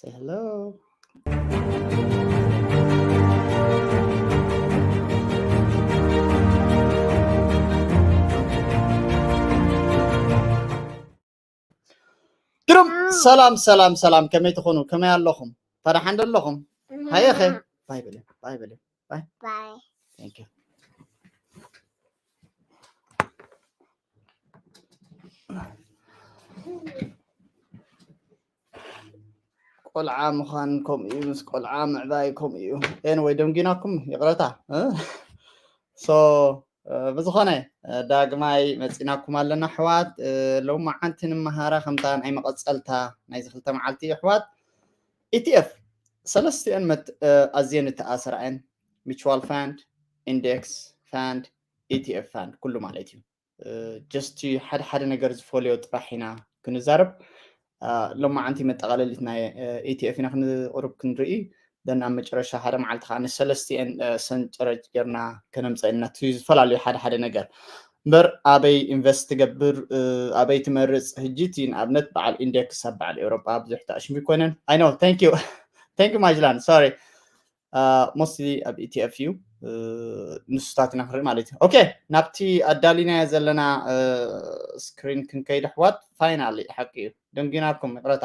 Say hello. ድሩም ሰላም ሰላም ሰላም፣ ከመይ ትኾኑ? ከመይ ኣለኹም? ፈዳሓን ዶ ኣለኹም? ሃየኸ ባይ በለ፣ ባይ በለ፣ ባይ። ባይ። Thank you። ቆልዓ ምዃን ከምኡ እዩ፣ ምስ ቆልዓ ምዕባይ ከምኡ እዩ። ኤን ወይ ደንጊናኩም ይቕረታ። እ? ሶ እ፣ ብዝኾነ እ፣ ዳግማይ መፂናኩም ኣለና ኣሕዋት። እ፣ ሎማዓንቲ ንመሃራ ከምታ ናይ መቐፀልታ ናይዚ ክልተ መዓልቲ ኣሕዋት፣ ኢቲኤፍ ሰለስቲአን መት- እ፣ ኣዝየን እተኣሰራ እየን። ሚቹዋል ፋንድ፣ ኢንዴክስ ፋንድ፣ ኢቲኤፍ ፋንድ ኩሉ ማለት እዩ። ጀስት ሓደ ሓደ ነገር ዝፈልዮ ጥራሕ ኢና ክንዛረብ። ሎማዓንቲ መጠቓለሊት ናይ ኢቲኤፍ ኢና ክንቕርብ ክንርኢ። ደን ኣብ መጨረሻ ሓደ መዓልቲ ከዓ ንሰለስቲአን ሰንጨረጭ ጌርና ከነምፀ ኢና። እቲ ዝተፈላለዩ ሓደ ሓደ ነገር እምበር ኣበይ ኢንቨስት ትገብር፣ ኣበይ ትመርፅ? ህጂ እቲ ንኣብነት በዓል ኢንዴክስ ኣብ በዓል ኤውሮጳ ብዙሕ ተኣሽሙ ይኮነን። I know. Thank you. Thank you ማጅላን። ሶሪ። ሞስትሊ ኣብ ኢቲኤፍ እዩ። ንሱታት ኢና ክንርኢ ማለት እዩ። ኦኬ፣ ናብቲ ኣዳሊናዮ ዘለና ስክሪን ክንከይድ ኣሕዋት። ፋይናሊ ሓቂ እዩ፣ ደንጊናኩም፣ ይቕረታ።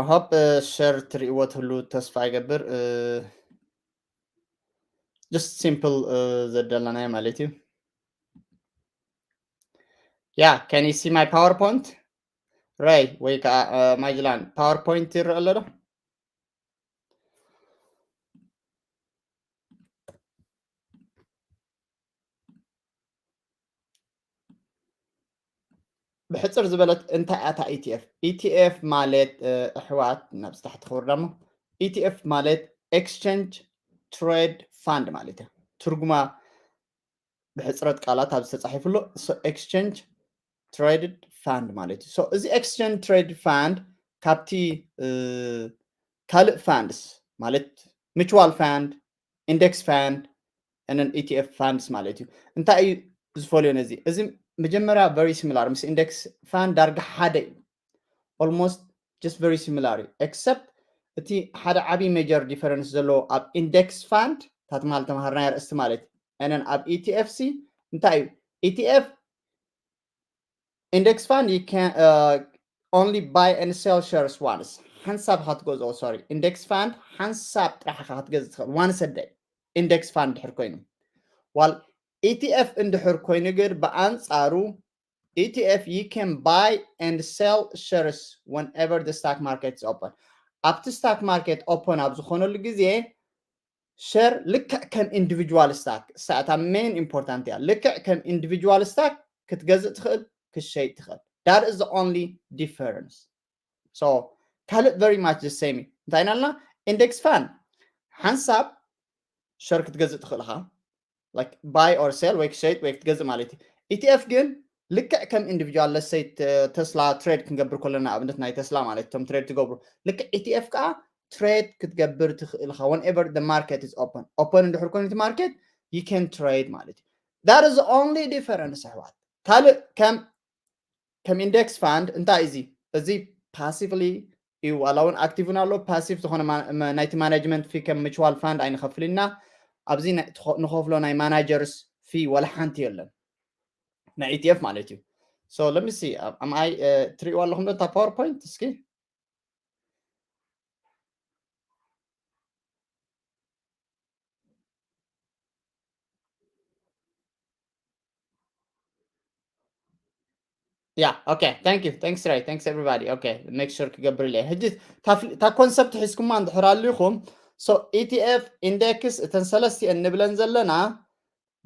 ሆፕ ሸር ትርእይዎ ትህሉ ተስፋ ይገብር። ጀስት ሲምፕል ዘዳለናዮ ማለት እዩ። Yeah, can you see my PowerPoint? ራይ ወይ ከዓ ማጅላን፣ ፓወርፖይንት ይረአ ኣሎ ዶ? ብሕፅር ዝበለት እንታይ ኣታ ኢቲኤፍ? ኢቲኤፍ ማለት ኣሕዋት፣ ናብ ታሕቲ ክወርዳ እሞ፣ ኢቲኤፍ ማለት ኤክስቸንጅ ትሬድ ፋንድ ማለት እያ። ትርጉማ ብሕፅረት ቃላት ኣብ ዝተፃሒፍሎ ኤክስቸንጅ ትሬድድ ፋንድ ማለት እዩ። እዚ ኤክስቸንጅ ትሬድ ፋንድ ካብቲ ካልእ ፋንድስ ማለት ሚቹዋል ፋንድ፣ ኢንዴክስ ፋንድ፣ ንን ኢቲኤፍ ፋንድስ ማለት እዩ። እንታይ እዩ ዝፈልዮ ነዚ? እዚ መጀመርያ ቨሪ ሲሚላር ምስ ኢንዴክስ ፋንድ ዳርጋ ሓደ እዩ። Almost just very similar እዩ። ኤክሰፕት እቲ ሓደ ዓብዪ ሜጀር ዲፈረንስ ዘለዎ ኣብ ኢንዴክስ ፋንድ ታትማል ተምሃርናዮ ኣርእስቲ ማለት እዩ። ንን ኣብ ኢቲኤፍ ሲ እንታይ እዩ? ኢቲኤፍ ኢንዴክስ ፋንድ you can only buy and sell shares once። ሓንሳብ ኢኻ ትገዝኦ። ሶሪ፣ ኢንዴክስ ፋንድ ሓንሳብ ጥራሕ ኢኻ ክትገዝእ ትኽእል። ዋንስ ደ ኢንዴክስ ፋንድ ድሕር ኮይኑ። ዋል ኢቲኤፍ እንድሕር ኮይኑ ግን ብኣንፃሩ ኢቲኤፍ you can buy and sell shares whenever the stock market is open። ኣብቲ ስታክ ማርኬት ኦፐን ኣብ ዝኾነሉ ግዜ ሸር ልክዕ ከም ኢንዲቪጁዋል ስታክ፣ እሳእታ ሜን ኢምፖርታንት እያ። ልክዕ ከም ኢንዲቪጁዋል ስታክ ክትገዝእ ትኽእል፣ ክትሸይጥ ትኽእል። That is the only difference። So ካልእ very much the same እዩ። እንታይ ኢና ኢልና? ኢንዴክስ ፋንድ ሓንሳብ ሸር ክትገዝእ ትኽእል ኢኻ፣ like buy or sell ወይ ክትሸይጥ ወይ ክትገዝእ ማለት እዩ። ኢቲኤፍ ግን ልክዕ ከም ኢንዲቪጁዋል፣ ለሰይ ተስላ ትሬድ ክንገብር ከለና፣ ኣብነት ናይ ተስላ ማለት እቶም ትሬድ ትገብሩ፣ ልክዕ ኢቲኤፍ ከዓ ትሬድ ክትገብር ትኽእል ኢኻ whenever the market is open። ኦፐን እንድሕር ኮይኑ እቲ ማርኬት you can trade ማለት እዩ። That is the only difference ኣሕዋት። ካልእ ከም ከም ኢንዴክስ ፋንድ እንታይ እዚ? እዚ ፓሲቭሊ እዩ፣ ዋላ እውን ኣክቲቭ እውን ኣሎ። ፓሲቭ ዝኾነ ናይቲ ማናጅመንት ፊ ከም ሚቹዋል ፋንድ ኣይንኸፍል ኢና። ኣብዚ ንኸፍሎ ናይ ማናጀርስ ፊ ዋላ ሓንቲ የለን፣ ናይ ኢቲኤፍ ማለት እዩ። So let me see, am I ትሪእዋ ኣለኹም ዶ እታ ፓወርፖይንት? እስኪ Yeah, okay, thank you, thanks Ray, thanks everybody. Okay, make sure ክገብር ኢለ ሕጂ እታ ኮንሰፕት ሒዝኩማ እንድሕር ኣሊኹም። So ኢቲኤፍ ኢንዴክስ እተን ሰለስቲአን ንብለን ዘለና፣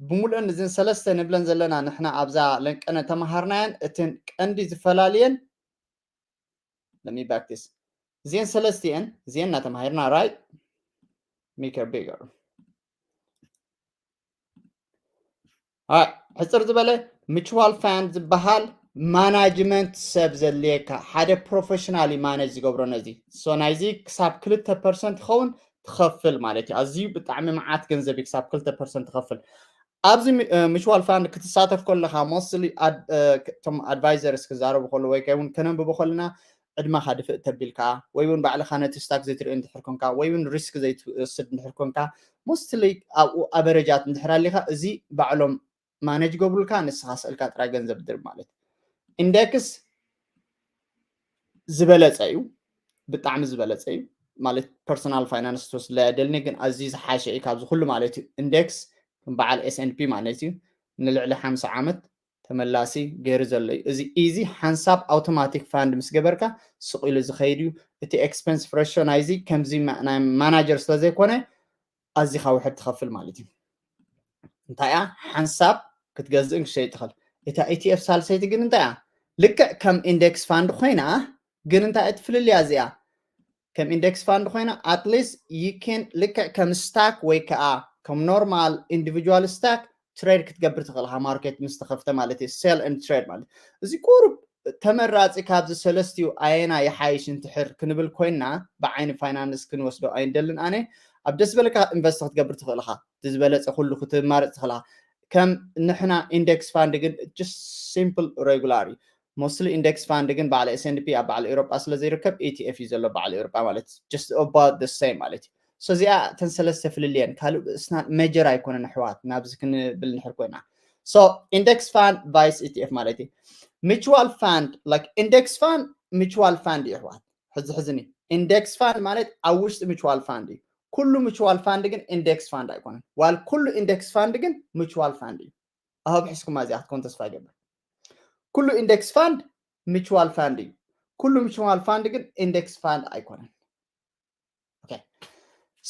ብምሉእን እዘን ሰለስተ ንብለን ዘለና ንሕና ኣብዛ ለንቀነ ተመሃርናየን እተን ቀንዲ ዝፈላልየን። Let me back this. እዚአን ሰለስቲአን እዚአን እናተማሂርና፣ right? Make it bigger. ሕፅር ዝበለ ሚቹዋል ፋንድ ዝበሃል ማናጅመንት ሰብ ዘድልየካ፣ ሓደ ፕሮፌሽናል ማነጅ ዝገብሮ ነዚ። So ናይዚ ክሳብ ክልተ ፐርሰንት ይኸውን ትኸፍል ማለት እዩ። ኣዝዩ ብጣዕሚ መዓት ገንዘብ እዩ፣ ክሳብ ክልተ ፐርሰንት ትኸፍል። ኣብዚ mutual fund ክትሳተፍ ከለኻ mostly እቶም advisors ክዛረቡ ከለዉ ወይ ከውን ከነንብቦ ከለና ዕድመኻ ድፍእ ተቢልካ ወይ እውን ባዕልኻ ነቲ ስታክ ዘይትርኢ እንድሕር ኮንካ ወይ እውን ሪስክ ዘይትወስድ እንድሕር ኮንካ mostly ኣብኡ ኣበረጃት እንድሕር ኣሊኻ እዚ ባዕሎም ማነጅ ገብሩልካ ንስኻ ስእልካ ጥራይ ገንዘብ ድርብ ማለት ኢንደክስ ዝበለፀ እዩ። ብጣዕሚ ዝበለፀ እዩ ማለት personal finance ትወስድላ የደልኒ ግን ኣዝዩ ዝሓሸ እዩ ካብዚ ኩሉ ማለት እዩ። ኢንደክስ ከም በዓል S&P ማለት እዩ ንልዕሊ ሓምሳ ዓመት ተመላሲ ገይሩ ዘሎ እዩ። እዚ ኢዚ ሓንሳብ ኣውቶማቲክ ፋንድ ምስ ገበርካ ስቕ ኢሉ ዝኸይድ እዩ። እቲ ኤክስፐንስ ፍረሾ ናይዚ ከምዚ ናይ ማናጀር ስለዘይኮነ ኣዚኻ ውሕድ ትኸፍል ማለት እዩ። እንታይ እያ ሓንሳብ ክትገዝእን ክሸይጥ ትኽእል። እታ ኢቲኤፍ ሳልሰይቲ ግን እንታይ እያ ልክዕ ከም ኢንደክስ ፋንድ ኮይና ግን እንታይ እቲ ፍልልያ እዚኣ ከም ኢንደክስ ፋንድ ኮይና ኣትሊስት you can ልክዕ ከም ስታክ ወይ ከዓ ከም ኖርማል ኢንዲቪጁዋል ስታክ ትሬድ ክትገብር ትኽእል ኢኻ ማርኬት ምስ ተኸፍተ ማለት እዩ sell and trade ማለት እዚ ቁሩብ ተመራፂ ካብዚ ሰለስቲኡ ኣየና ይሓይሽ እንትሕር ክንብል ኮይና ብዓይኒ ፋይናንስ ክንወስዶ ኣይንደልን ኣነ ኣብ ደስ በለካ ኢንቨስት ክትገብር ትኽእል ኢኻ እቲ ዝበለፀ ኩሉ ክትማርፅ ትኽእል ኢኻ ከም ንሕና ኢንደክስ ፋንድ ግን just simple regular እዩ mostly index fund ግን በዓል S&P ኣብ በዓል ኤውሮጳ ስለ ዘይርከብ ኢቲኤፍ እዩ ዘሎ በዓል ኤውሮጳ ማለት just about the same ማለት እዩ so እዚኣ እተን ሰለስተ ፍልልየን ካልእ ስና መጀር ኣይኮነን ኣሕዋት ናብዚ ክንብል ንሕር ኮይና so index fund vice ኢቲኤፍ ማለት እዩ mutual fund like index fund mutual fund እዩ ኣሕዋት ሕዚ ሕዝኒ index fund ማለት ኣብ ውሽጢ mutual fund እዩ ኩሉ mutual fund ግን index fund ኣይኮነን ዋል ኩሉ index fund ግን mutual fund እዩ ኣህብ ሕዝኩማ እዚኣ ክትኮን ተስፋ ይገብር ኩሉ index fund mutual fund እዩ ኩሉ mutual fund ግን index fund ኣይኮነን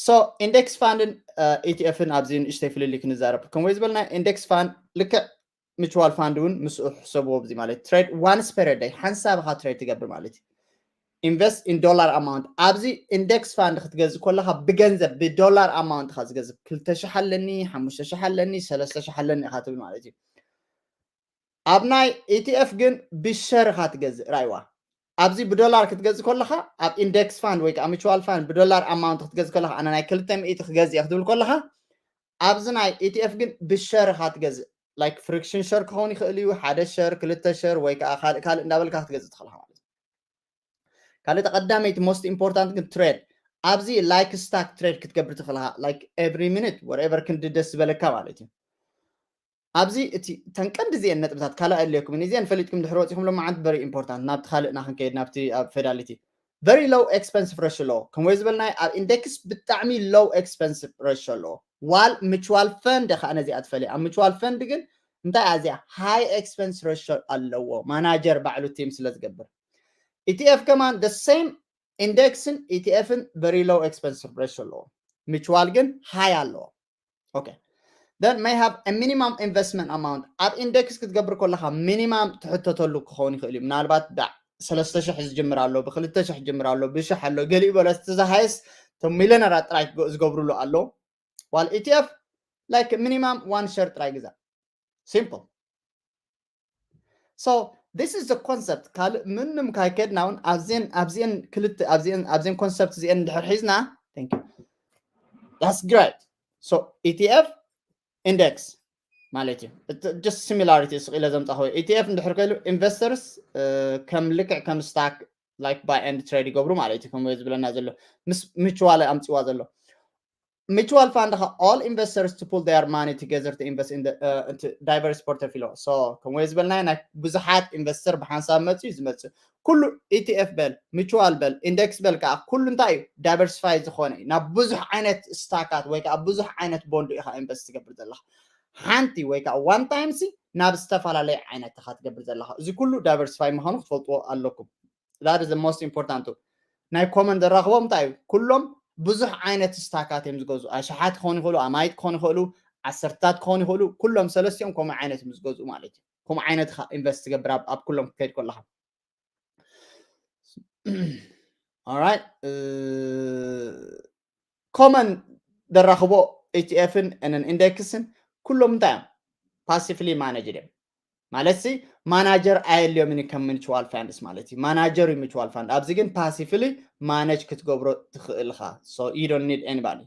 so index fund ን ኢቲኤፍ ን ኣብዚ ንእሽተይ ፍልልይ ክንዛረብ ከምኡ ዝበልና index fund ልክዕ mutual fund እውን ምስኡ ሕሰብዎ ኣብዚ ማለት trade once per day ሓንሳብ ኢኻ trade ትገብር ማለት እዩ invest in dollar amount ኣብዚ index fund ክትገዝእ ከለኻ ብገንዘብ ብዶላር amount ኢኻ ዝገዝእ ክልተ ሽሕ ኣለኒ ሓሙሽተ ሽሕ ኣለኒ ሰለስተ ሽሕ ኣለኒ ኢኻ ትብል ማለት እዩ ኣብ ናይ ኢቲኤፍ ግን ብሸር ኢኻ ትገዝእ ራይዋ ኣብዚ ብዶላር ክትገዝእ ከለኻ ኣብ index fund ወይ ከዓ mutual fund ብዶላር amount ክትገዝእ ከለኻ ኣነ ናይ ክልተ ሚእቲ ክገዝእ ክትብል ከለኻ ኣብዚ ናይ ኢቲኤፍ ግን ብሸር ኢኻ ትገዝእ like fraction share ክኸውን ይኽእል እዩ ሓደ ሸር ክልተ ሸር ወይ ከዓ ካልእ ካልእ እንዳበልካ ክትገዝእ ትኽእል ማለት ካልእ ቀዳመይቲ most important ግን trade ኣብዚ like stock trade ክትገብር ትኽእል ኢኻ like every minute whatever ክንዲ ደስ ዝበለካ ማለት እዩ ኣብዚ እቲ ተን ቀንዲ እዚአን ነጥብታት ካልእ ኣድልየኩም እዚአን ፈሊጥኩም ድሕሪ ወፂኹም ሎማዓንቲ very important ናብቲ ካልእና ክንከይድ ናብቲ ኣብ ፌዳሊቲ very low expensive ratio ኣለዎ ከም ወይ ዝበልናዮ ኣብ ኢንደክስ ብጣዕሚ low expensive ratio ኣለዎ ዋል mutual fund ከዓ ነዚኣ ትፈልየ ኣብ mutual fund ግን እንታይ እያ እዚኣ high expense ratio ኣለዎ ማናጀር ባዕሉ ቲም ስለ ዝገብር ኢቲኤፍ ከማን the same index ን ኢቲኤፍ ን very low expensive ratio ኣለዎ mutual ግን high ኣለዎ okay then may have a minimum investment amount ኣብ index ክትገብር ከለካ minimum ትሕተተሉ ክኸውን ይኽእል እዩ ምናልባት ዳዕ ሰለስተ ሽሕ ዝጅምር ኣሎ ብክልተ ሽሕ ዝጅምር ኣሎ ብሽሕ ኣሎ ገሊኡ በለስ እቲ ዝሃይስ ቶም ሚለነራት ጥራይ ዝገብርሉ ኣሎ ዋል ኢቲኤፍ like minimum one share ጥራይ ግዛ simple so this is the concept ካልእ ምንም ካይከድና እውን ኣብዚን ኣብዚን ክልተ ኣብዚን ኣብዚን concept እዚአን እንድሕር ሒዝና thank you that's great so ኢቲኤፍ ኢንደክስ ማለት እዩ just similarity ስቕ ኢለ ዘምፃኸ ኢቲኤፍ እንድሕር ከይሉ ኢንቨስተርስ ከም ልክዕ ከም ስታክ like buy and trade ይገብሩ ማለት እዩ ከም ዝብለና ዘሎ ምስ mutual ኣምፅዋ ዘሎ mutual fund ኻ all investors to pull their money together to invest in the uh, into diverse portfolio so ከም ዝበልና ናይ ብዙሓት ኢንቨስተር ብሓንሳብ መፅኡ ዝመፅእ ኩሉ ኢቲኤፍ በል mutual በል index በል ከዓ ኩሉ እንታይ እዩ diversify ዝኾነ እዩ ናብ ብዙሕ ዓይነት ስታካት ወይ ከዓ ብዙሕ ዓይነት ቦንድ ኢኻ ኢንቨስት ትገብር ዘለካ ሓንቲ ወይ ከዓ one time ሲ ናብ ዝተፈላለየ ዓይነት ኢኻ ትገብር ዘለካ እዚ ኩሉ diversify ምዃኑ ክትፈልጥዎ ኣለኩም that is the most important ናይ ኮመን ዘራኽቦም እንታይ እዩ ኩሎም ብዙሕ ዓይነት ስታካት እዮም ዝገዙ ኣሽሓት ክኾኑ ይኽእሉ ኣማይት ክኾኑ ይኽእሉ ዓሰርታት ክኾኑ ይኽእሉ ኩሎም ሰለስቲኦም ከምኡ ዓይነት እዮም ዝገዝኡ ማለት እዩ ከምኡ ዓይነት ኢኻ ኢንቨስት ትገብር ኣብ ኩሎም ክትከይድ ከለኻ right ኮመን ዘራኽቦ ኢቲኤፍን ንን ኢንደክስን ኩሎም እንታይ እዮም passively managed እዮም ማለት ሲ ማናጀር ኣየልዮምን ከም mutual funds ማለት እዩ ማናጀር እዩ mutual fund ኣብዚ ግን passively manage ክትገብሮ ትኽእል ኢኻ so you don't need anybody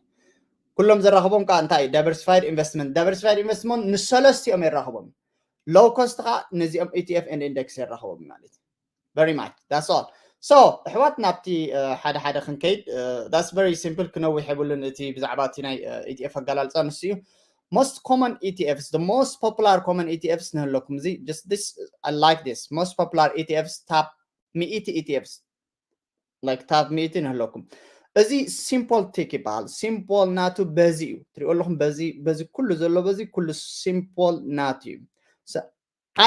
ኩሎም ዘራኽቦም ከዓ እንታይ እዩ? Diversified investment። Diversified investment ንሰለስቲኦም የራኽቦም። Low cost ከዓ ነዚኦም E T F and index የራኽቦም ማለት እዩ። Very much that's all። So ኣሕዋት ናብቲ ሓደ ሓደ ክንከይድ። That's very simple፣ ክነዊሕ የብሉን። እቲ ብዛዕባ እቲ ናይ E T F ኣገላልፃ ንሱ እዩ። Most common E T Fs፣ the most popular common E T Fs ንህለኩም። እዚ just this, I like this። Most popular E T Fs፣ top ሚእቲ E T Fs፣ like top ሚእቲ ንህለኩም። እዚ simple tick ይበሃል። Simple ናቱ በዚ እዩ ትሪኦ ኣለኹም። በዚ በዚ ኩሉ ዘሎ በዚ ኩሉ simple ናቱ እዩ።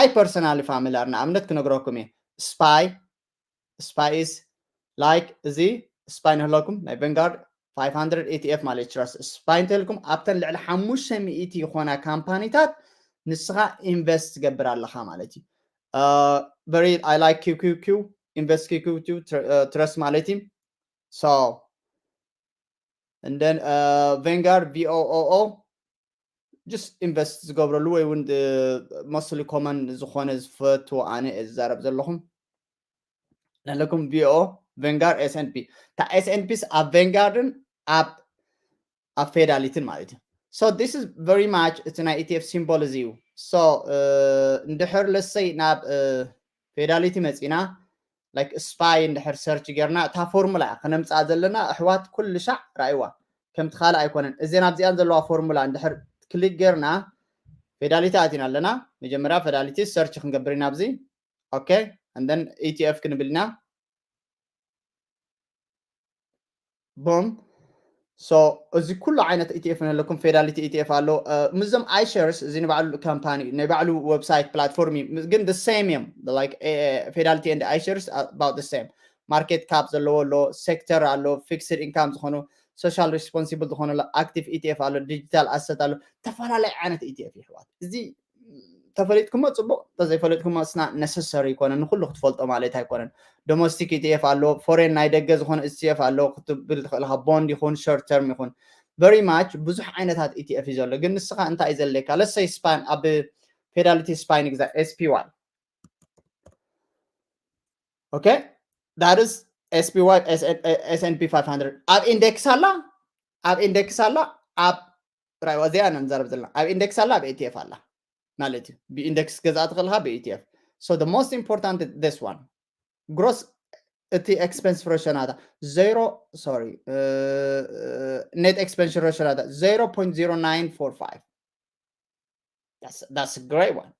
I personally familiar፣ ንኣብነት ክነግረኩም እየ። ስፓይ ስፓይ is like እዚ ስፓይ ንህለኩም ናይ ቨንጋርድ five hundred E T F ማለት ትረስት ስፓይ እንተልኩም ኣብተን ልዕሊ ሓሙሽተ ሚእቲ ይኾና ካምፓኒታት ንስኻ ኢንቨስት ትገብር ኣለኻ ማለት እዩ። Very I like Q Q Q፣ ኢንቨስት Q Q Q ትረስት ማለት እዩ። So and then Vanguard V O O O just ኢንቨስት ዝገብረሉ ወይ እውን mostly common ዝኾነ ዝፈትዎ ኣነ እየ ዝዛረብ ዘለኹም ለለኩም። V O O O፣ Vanguard፣ S and P። እታ S and P ስ ኣብ ቨንጋርድን ኣብ ኣብ ፌዳሊቲን ማለት እዩ። So this is very much እቲ ናይ E T F symbol እዚ እዩ። So እንድሕር ለሰይ ናብ ፌዳሊቲ መፂና like ስፓይ እንድሕር ሰርች ጌርና እታ ፎርሙላ እያ ከነምፅኣ ዘለና። ኣሕዋት ኩሉ ሻዕ ራእይዋ፣ ከምቲ ካልእ ኣይኮነን። እዚን ኣብዚኣን ዘለዋ ፎርሙላ እንድሕር ክሊክ ጌርና ፌዳሊቲ ኣቲና ኣለና። መጀመርያ ፌዳሊቲ ሰርች ክንገብር ኢና ኣብዚ። Okay and then E T F ክንብል ኢና። Boom። So እዚ ኩሉ ዓይነት E T F ንህለኩም። ፌዳሊቲ E T F ኣሎ። ምስዞም iShares እዚ ንባዕሉ ካምፓኒ ናይ ባዕሉ ዌብሳይት ፕላትፎርም እዩ፣ ግን the same እዮም። Like ፌዳሊቲ and iShares about the same። ማርኬት ካፕ ዘለዎ ኣሎ፣ ሴክተር ኣሎ፣ ፊክስድ ኢንካም ዝኾኑ፣ ሶሻል ሪስፖንሲብል ዝኾኑ፣ ኣክቲቭ E T F ኣሎ፣ ዲጂታል ኣሰት ኣሎ፣ ተፈላለየ ዓይነት E T F ይሕዋት። እዚ ተፈሊጥኩሞ ፅቡቅ፣ እንተዘይፈሊጥኩሞ it's not necessary ይኮነን፣ ንኩሉ ክትፈልጦ ማለት ኣይኮነን። ዶሜስቲክ E T F ኣሎ፣ ፎሬን ናይ ደገ ዝኾነ E T F ኣሎ ክትብል ትኽእል ኢኻ። ቦንድ ይኹን ሾርት ተርም ይኹን very much ብዙሕ ዓይነታት E T F እዩ ዘሎ። ግን ንስኻ እንታይ እዩ ዘድልየካ? ለሰይ ስፓይ ኣብ ፌዳሊቲ ስፓይ ንግዛ S P Y። Okay that is S P Y S and P five hundred። ኣብ ኢንዴክስ ኣላ፣ ኣብ ኢንዴክስ ኣላ፣ ኣብ ራይዋ እዚኣ ኢና ንዛረብ ዘለና። ኣብ ኢንዴክስ ኣላ፣ ኣብ E T F ኣላ ማለት እዩ። ብኢንዴክስ ገዛ ትኽእልካ ብ E T F። So the most important this one፣ ግሮስ እቲ ኤክስፐንስ ሬሾ ናታ ዜሮ፣ sorry፣ net expense ratio ናታ zero point zero nine four five። That's a great one።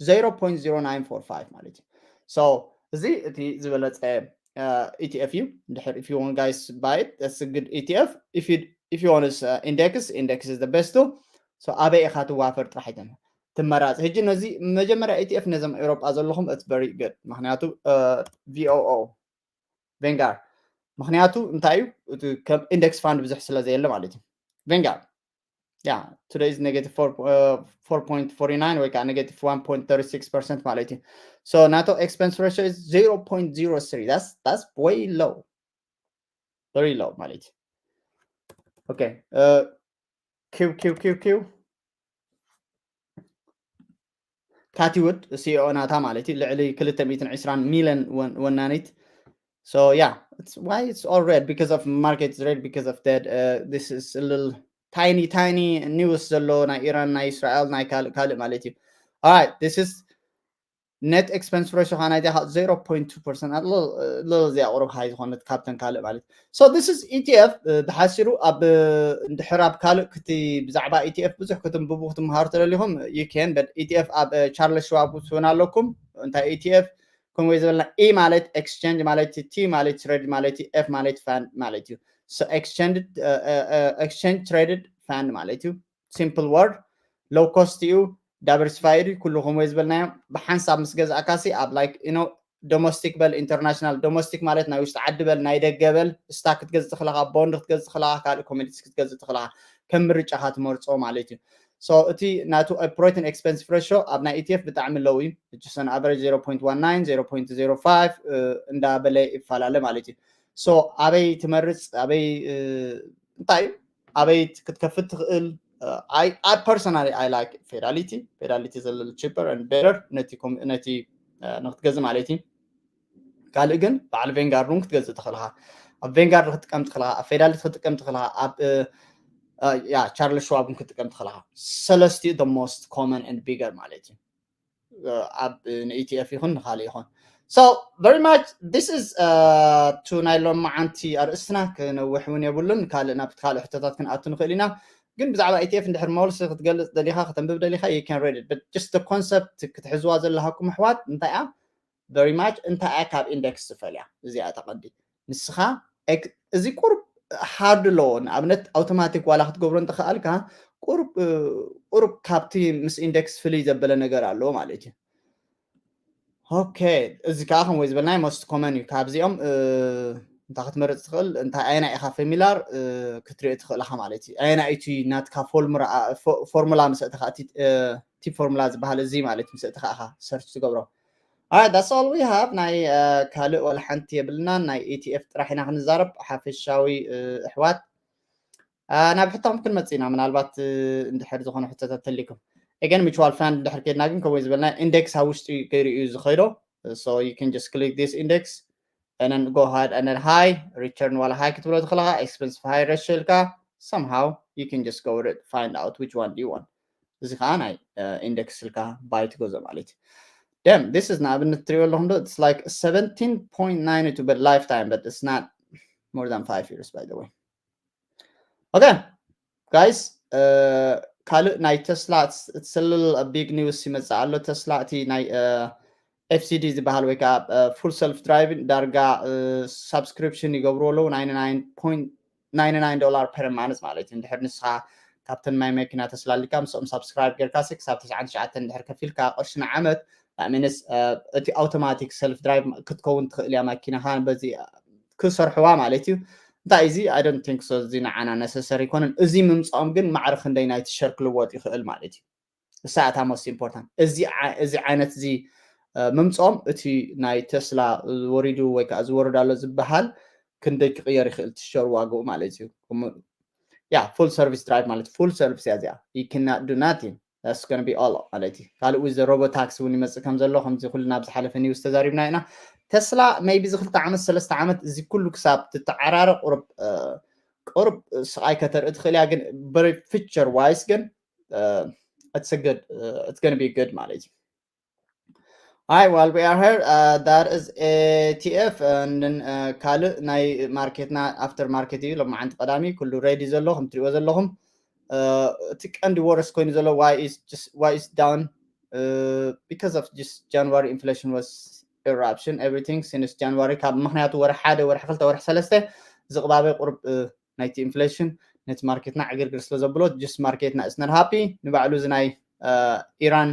Zero point zero nine four five ማለት እዩ። So እዚ እቲ ዝበለፀ E T F እዩ። እንድሕር if you want guys buy it, that's a good E T F። If you if you want index, index is the best too። So ኣበይ ኢኻ ትዋፈር ጥራሕ ኣይተን ትመራፅ። ሕጂ ነዚ መጀመርያ E T F ነዞም ኤውሮጳ ዘለኹም it's very good። ምክንያቱ V O O ቬንጋር፣ ምክንያቱ እንታይ እዩ? ከም ኢንደክስ ፋንድ ብዙሕ ስለ ዘየለ ማለት እዩ። ቬንጋር yeah today is negative four point forty nine ወይ ከዓ negative one point thirty six percent ማለት እዩ። So ናቶ expense ratio is zero point zero three። That's that's way low, very low ማለት እዩ። Okay Q Q Q Q ካቲ ውድ ሲኢኦ ናታ ማለት እዩ። ልዕሊ ክልተ ሚእትን ዕስራን ሚልዮን ወናኒት። So yeah, it's why it's all red, because of market is red because of that. This is a little tiny tiny news ዘሎ ናይ ኢራን ናይ እስራኤል ናይ ካልእ ካልእ ማለት እዩ። Alright this is net expense ratio ካ ናይዚኣ zero point two percent ኣሎ። እዚኣ ቁሩብ ሃይ ዝኾነት ካብተን ካልእ ማለት እዩ። So this is E T F ብሓሲሩ ኣብ እንድሕር ኣብ ካልእ ክቲ ብዛዕባ E T F ብዙሕ ክትንብቡ ክትምሃሩ ተደሊኹም you can, but E T F ኣብ ቻርለስ ሽዋብ እውን ኣለኩም። እንታይ E T F ከምኡ ዝበልና E ማለት ኤክስቸንጅ ማለት እዩ፣ T ማለት ትሬድ ማለት እዩ፣ F ማለት ፋንድ ማለት እዩ። So exchange traded fund ማለት እዩ። Simple word፣ low cost እዩ፣ ዳይቨርሲፋይድ እዩ። ኩሉ ከምኡ ዝበልናዮ ብሓንሳብ ምስ ገዛእካሲ ኣብ like you know ዶሜስቲክ በል ኢንተርናሽናል፣ ዶሜስቲክ ማለት ናይ ውሽጢ ዓዲ በል ናይ ደገ በል፣ ስታክ ክትገዝእ ትኽእልኻ፣ ቦንድ ክትገዝእ ትኽእልኻ፣ ካልእ ኮሞዲቲስ ክትገዝእ ትኽእልኻ፣ ከም ምርጫኻ ትመርጾ ማለት እዩ። So እቲ ናቱ ኦፕሬቲንግ ኤክስፐንስ ሬሾ ኣብ ናይ E T F ብጣዕሚ ሎው እዩ። It's an average zero point one nine, zero point zero five እንዳበለ ይፈላለ ማለት እዩ። So ኣበይ ትመርጽ፣ ኣበይ እንታይ እዩ ኣበይ ክትከፍት ትኽእል? I personally I like ፌዳሊቲ። ፌዳሊቲ is a little cheaper and better ነቲ ነቲ ንክትገዝእ ማለት እዩ። ካልእ ግን በዓል ቬንጋርድ እውን ክትገዝእ ትኽእልኻ። ኣብ ቬንጋርድ ክትጥቀም ትኽእልኻ፣ ኣብ ፌዳሊቲ ክትጥቀም ትኽእልኻ፣ ኣብ ያ ቻርልስ ሽዋብ እውን ክትጥቀም ትኽእልኻ። ሰለስቲኡ the most common and bigger ማለት እዩ። ኣብ ን ኢቲ ኤፍ ይኹን ንካልእ ይኹን። So very much this is to ናይ ሎማዓንቲ ኣርእስትና። ክነውሕ እውን የብሉን። ካልእ ናብ ካልእ ሕቶታት ክንኣቱ ንኽእል ኢና። ግን ብዛዕባ ኢቲ ኤፍ እንድሕር መልሲ ክትገልጽ ደሊኻ፣ ከተንብብ ደሊኻ you can read it, but just the concept ክትሕዝዋ ዘለሃኩም ኣሕዋት እንታይ እያ? Very much እንታይ እያ ካብ ኢንደክስ ዝፈልያ? እዚኣ ተቐንዲ ንስኻ እዚ ቁርብ ሃርድ ሎ ንኣብነት ኣውቶማቲክ ዋላ ክትገብሮ እንተኸኣልካ ቁርብ ቁርብ ካብቲ ምስ ኢንደክስ ፍልይ ዘበለ ነገር ኣለዎ ማለት እዩ። ኦኬ፣ እዚ ከዓ ከም ወይ ዝበልናይ most common እዩ። ካብዚኦም እንታይ ክትመርፅ ትኽእል? እንታይ ኣየና ኢኻ ፌሚላር ክትሪኦ ትኽእል ኢኻ ማለት እዩ። ኣየና እቲ ናትካ ፎርሙላ ምስ ኣእተኻ እቲ ቲፕ ፎርሙላ ዝበሃል እዚ ማለት ምስ ኣእተኻ ኢኻ ሰርች ትገብሮ። Alright, that's all we have። ናይ ካልእ ዋላ ሓንቲ የብልናን። ናይ ኢቲ ኤፍ ጥራሕ ኢና ክንዛረብ ሓፈሻዊ ኣሕዋት። ናብ ሕቶኹም ክንመጽእ ኢና። ምናልባት እንድሕር ዝኾነ ሕቶታት ተሊኩም። Again, mutual fund እንድሕር ከድና ግን ከምኡ ዝበልና ኢንደክስ ኣብ ውሽጢ ገይሩ እዩ ዝኸይዶ። So you can just click this index and then go ahead and then high return ዋላ ሃይ ክትብሎ ትኽእልኻ። Expensive high ratio ኢልካ somehow you can just go find out which one do you want። እዚ ከዓ ናይ ኢንደክስ ኢልካ ባይ ትገዞ ማለት እዩ። Then this is ንኣብነት ትሪኦ ኣለኹም ዶ? It's like seventeen point nine to but lifetime, but it's not more than five years, by the way. Okay, guys, ካልእ ናይ ተስላ it's a little big news ይመጽእ ኣሎ። ተስላ እቲ ናይ ኤፍሲዲ ዝበሃል ወይ ከዓ full self driving ዳርጋ ሳብስክሪፕሽን ይገብሩ ኣለዉ። Ninety nine point ninety nine dollar per month ማለት እዩ። እንድሕር ንስኻ ካብተን ናይ መኪና ተስላ ኣሊካ ምስኦም ሳብስክራይብ ጌርካ ሲ ክሳብ ተስዓን ትሽዓተን እንድሕር ከፊልካ ቅርሺ ንዓመት ሚንስ እቲ ኣውቶማቲክ ሰልፍ ድራይቭ ክትከውን ትኽእል እያ መኪናኻ በዚ ክሰርሕዋ ማለት እዩ። እንታይ እዚ I don't think so። እዚ ንዓና ነሰሰሪ ኣይኮነን። እዚ ምምፅኦም ግን ማዕረ ክንደይ ናይቲ ሸር ክልወጥ ይኽእል ማለት እዩ። እሳ እታ most important። እዚ ዓይነት እዚ ምምፅኦም እቲ ናይ ተስላ ወሪዱ ወይ ከዓ ዝወርድ ኣሎ ዝበሃል ክንደይ ክቕየር ይኽእል እቲ ሸር ዋግኡ ማለት እዩ። ያ full service drive ማለት full service እያ እዚኣ። You cannot do nothing. That's gonna be all ማለት እዩ። ካልእ with the robo taxi እውን ይመፅእ ከም ዘሎ ከምዚ ኩልና ኣብ ዝሓለፈ ኒውስ ተዛሪብና ኢና። ተስላ maybe እዚ ክልተ ዓመት ሰለስተ ዓመት እዚ ኩሉ ክሳብ ትተዓራረ ቁርብ ቁርብ ስቓይ ከተርኢ ትኽእል እያ። ግን very future wise ግን it's a good it's gonna be good ማለት እዩ። Hi, while we are here, uh, that is A T F, and then uh, ካልእ ናይ ማርኬትና ኣፍተር ማርኬት እዩ። ሎማዓንቲ ቀዳሚ ኩሉ ሬዲ ዘሎ ከም ትሪእዎ ዘለኹም እቲ ቀንዲ ወረስ ኮይኑ ዘሎ why is just why is down because of just January inflation was eruption everything since January ካብ ምክንያቱ ወርሒ ሓደ ወርሒ ክልተ ወርሒ ሰለስተ ዝቕባበ ቁርብ ናይቲ ኢንፍሌሽን ነቲ ማርኬትና ዕግርግር ስለ ዘብሎ just ማርኬትና is not happy። ንባዕሉ እዚ ናይ ኢራን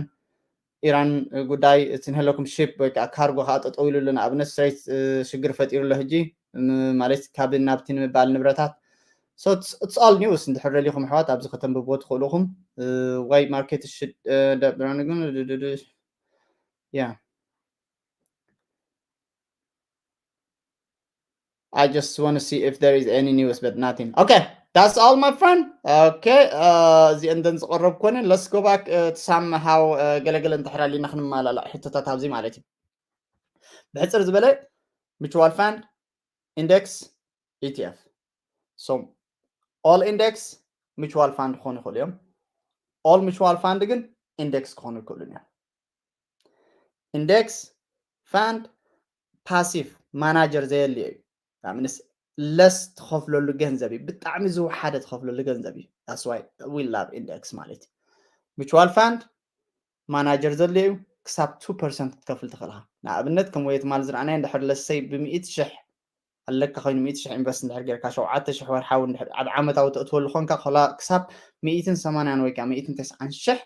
ኢራን ጉዳይ እቲ ንህለኩም ሺፕ ወይ ከዓ ካርጎ ከዓ ጠጠው ኢሉ ኣሎ። ንኣብነት ስትሬት ሽግር ፈጢሩ ኣሎ ሕጂ ማለት ካብ ናብቲ ንምባል ንብረታት። So it's all news እንድሕር ደሊኹም ኣሕዋት ኣብዚ ከተንብብዎ ትኽእሉ ኢኹም። Why market should yeah. I just want to see if there is any news, but nothing. Okay, that's all, my friend. Okay, እዚአን ደን ዝቐረብ ኮነ let's go back to somehow ገለገለ እንድሕር ኣሊና ክንመላላእ ሕቶታት ኣብዚ ማለት እዩ። ብሕፅር ዝበለ mutual fund, index, E T F. So all index mutual fund ክኾኑ ይኽእሉ እዮም። All mutual fund ግን ኢንደክስ ክኾኑ ይኽእሉ እዮም። ኢንደክስ ፋንድ ፓሲቭ ማናጀር ዘየልዮ እዩ። ምንስ ለስ ትኸፍለሉ ገንዘብ እዩ። ብጣዕሚ ዝወሓደ ትኸፍለሉ ገንዘብ እዩ። That's why we love index ማለት እዩ። Mutual fund ማናጀር ዘድልዮ እዩ። ክሳብ two percent ክትከፍል ትኽእል ኢኻ። ንኣብነት ከም ወይ ትማል ዝረኣናዮ እንድሕር ለሰይ ብምኢት ሽሕ ኣለካ ኮይኑ ሚእቲ ሽሕ ኢንቨስት እንድሕር ጌርካ ሸውዓተ ሽሕ ወርሓዊ እንድሕር ኣብ ዓመታዊ ተእትወሉ ኮንካ ክላ ክሳብ ሚእትን ሰማንያን ወይ ከዓ ሚእትን ተስዓን ሽሕ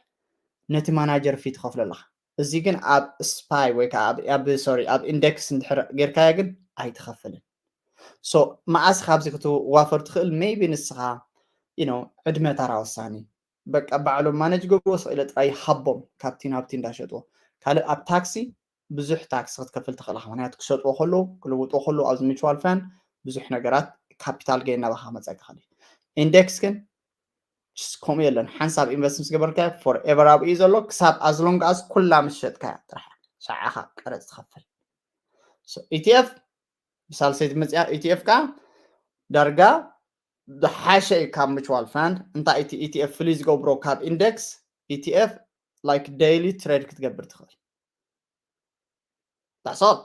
ነቲ ማናጀር ፊ ትኸፍሎ ኣለኻ። እዚ ግን ኣብ ስፓይ ወይ ከዓ ኣብ ሶሪ ኣብ ኢንደክስ እንድሕር ጌርካዮ ግን ኣይትኸፍልን። So መዓስ ካብዚ ክትዋፈር ትኽእል? Maybe ንስኻ you know ዕድመ ታራ ወሳኒ በቃ ባዕሎም ማነጅ ገብርዎ ስቕ ኢለ ጥራይ ሃቦም ካብቲ ናብቲ እንዳሸጥዎ ካልእ ኣብ ታክሲ ብዙሕ ታክሲ ክትከፍል ትኽእል ኢኻ። ምክንያቱ ክሸጥዎ ከለዉ ክልውጥዎ ከለዉ ኣብዚ ሚቹዋል ፋንድ ብዙሕ ነገራት ካፒታል ገይን ናባኻ ክመፀካ ይኽእል እዩ። ኢንዴክስ ግን ከምኡ የለን። ሓንሳብ ኢንቨስት ምስ ገበርካ ፎር ኤቨር ኣብኡ እዩ ዘሎ ክሳብ ኣዝ ሎንግ ኣዝ ኩላ ምስ ሸጥካያ ጥራሕ ሻዓኻ ቀረፅ ትኸፍል። ኢቲኤፍ ብሳልሰይቲ መፅያ ኢቲኤፍ ከዓ ዳርጋ ዝሓሸ እዩ ካብ mutual fund። እንታይ እቲ ኢቲኤፍ ፍልይ ዝገብሮ ካብ ኢንደክስ? ኢቲኤፍ like daily trade ክትገብር ትኽእል። That's all።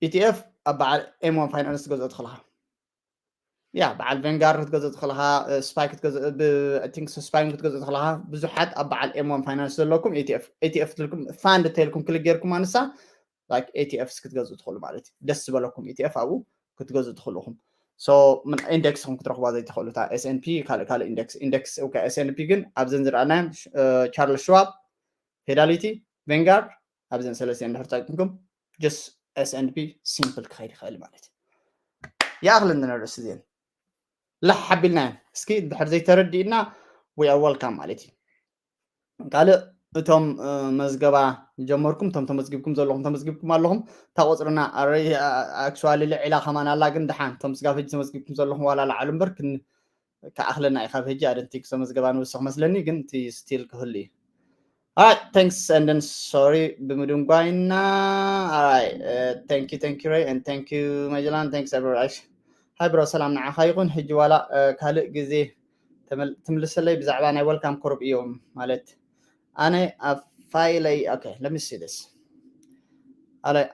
ኢቲኤፍ ኣብ በዓል ኤም ዋን ፋይናንስ ትገዝኦ ትኽእልኻ። ያ በዓል ቬንጋር ክትገዝኦ ትኽእልኻ። ስፓይ ክትገዝኦ ስፓይ ክትገዝኦ ትኽእልኻ። ብዙሓት ኣብ በዓል ኤም ዋን ፋይናንስ ዘለኩም ኢቲኤፍ ኢቲኤፍ ትልኩም ፋንድ ተልኩም ክልክ ጌርኩም ኣንሳ like ኢቲኤፍስ ክትገዝኡ ትኽእሉ ማለት እዩ። ደስ ዝበለኩም ኢቲኤፍ ኣብኡ ክትገዝኡ ትኽእሉ ኢኹም። So ኢንደክስ ኹም ክትረኽቧ ዘይትኽእሉ እታ ኤስኤንፒ ካልእ ካልእ ኢንደክስ ኢንደክስ እውካ ኤስኤንፒ ግን ኣብዘን ዝረኣናዮም ቻርልስ ሽዋብ፣ ፌዳሊቲ፣ ቬንጋርድ ኣብዘን ሰለስቲአን ድሕር ጠቂምኩም just ኤስኤንፒ ሲምፕል ክኸይድ ይኽእል ማለት እዩ። ይኣኽለኒ ንርእሲ እዚአን ላሕ ሓቢልናየን እስኪ ድሕር ዘይተረዲእና we are welcome ማለት እዩ። ካልእ እቶም መዝገባ ጀመርኩም እቶም ተመዝጊብኩም ዘለኹም ተመዝጊብኩም ኣለኹም እታ ቁፅርና actually ልዒላ ከማን ኣላ ግን ደሓን እቶም ስጋብ ሕጂ ተመዝጊብኩም ዘለኹም ዋላ ላዓሉ እምበር ክኣኽለና እዩ ካብ ሕጂ ኣደንቲ ክሰ መዝገባ ንውስኽ መስለኒ ግን እቲ still ክህሉ እዩ። Alright, thanks and then sorry ብምድንጓይና። Alright, thank you, thank you Ray and thank you Magellan, thanks everyone. Hi bro, ሰላም ንዓኻ ይኹን። ሕጂ ዋላ ካልእ ግዜ ትምልሰለይ ብዛዕባ ናይ welcome group እዮም ማለት ኣነ ኣብ ፋይለይ okay let me see this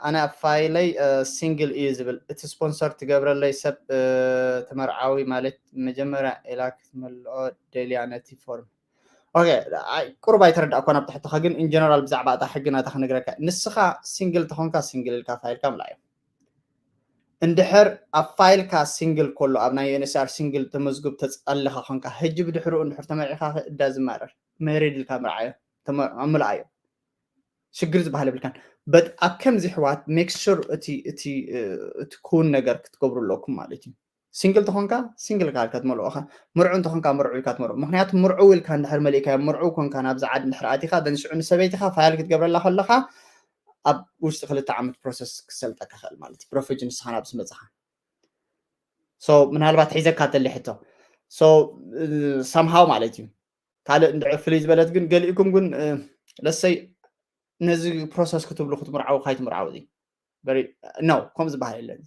ኣነ ኣብ ፋይለይ ሲንግል እዩ ዝብል እቲ ስፖንሰር ትገብረለይ ሰብ ተመርዓዊ ማለት መጀመርያ ኢላ ክትመልኦ ደልያ ነቲ ፎርም okay ቁሩብ ኣይተረዳእኳን ኣብ ትሕትኻ ግን in general ብዛዕባ እታ ሕጊ ናታ ክነግረካ ንስኻ ሲንግል ተኾንካ ሲንግል ኢልካ ፋይልካ ምልኣዮ እንድሕር ኣብ ፋይልካ ሲንግል ከሎ ኣብ ናይ ዩኤንኤስኣር ሲንግል ተመዝግብ ተፃልኻ ኾንካ ሕጂ ብድሕርኡ እንድሕር ተመርዒኻ እዳ ዝማረር መሪድ ኢልካ ምርዓዮ ምልኣዮ ሽግር ዝበሃል የብልካን but ኣብ ከምዚ ሕዋት make sure እቲ እቲ እቲ ክውን ነገር ክትገብሩ ኣለኩም ማለት እዩ ሲንግል ተኾንካ ሲንግል ካልካ ትመልኦኻ ምርዑ እንተኾንካ ምርዑ ኢልካ ትመርዑ ምክንያቱ ምርዑ ኢልካ እንድሕር መሊእካ ምርዑ ኮንካ ናብዚ ዓድ እንድሕር ኣቲኻ ደንሽዑ ንሰበይትኻ ፋይል ክትገብረላ ከለኻ ኣብ ውሽጢ ክልተ ዓመት ፕሮሰስ ክሰልጠካ ክእል ማለት እዩ ፕሮፌጅ ንስኻ ናብ ዝመፅኻ so ምናልባት ሒዘካ ተሊ ሕቶ so somehow ማለት እዩ ካልእ እንድዕር ፍልይ ዝበለት ግን ገሊእኩም ግን ለሰይ ነዚ ፕሮሰስ ክትብሉ ክትምርዓው ካይትምርዓው እዚ no ከም ዝበሃል የለን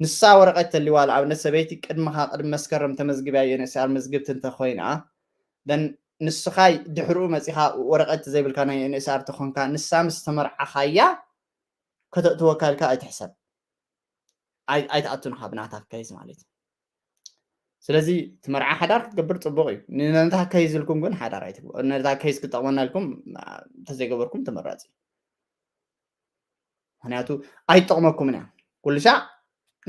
ንሳ ወረቀት ተሊዋ ንኣብነት ሰበይቲ ቅድምኻ ቅድሚ መስከረም ተመዝግብያ ዩኤንኤስኣር መዝግብቲ እንተኮይና then ንስኻ ድሕርኡ መፂኻ ወረቀት ዘይብልካ ናይ ዩኤንኤስኣር ተኾንካ ንሳ ምስ ተመርዓኻያ ከተእትወካ ኢልካ ኣይትሕሰብ ኣይትኣቱንኻ ብናታ ከይስ ማለት እዩ ስለዚ ትመርዓ ሓዳር ክትገብር ፅቡቅ እዩ ነታ ከይዝልኩም ግን ሓዳር ኣይትግበሩ ነታ ከይስ ክጠቅመና ኢልኩም ተዘይገበርኩም ተመራፂ ምክንያቱ ኣይጠቅመኩምን እያ ኩሉ ሻዕ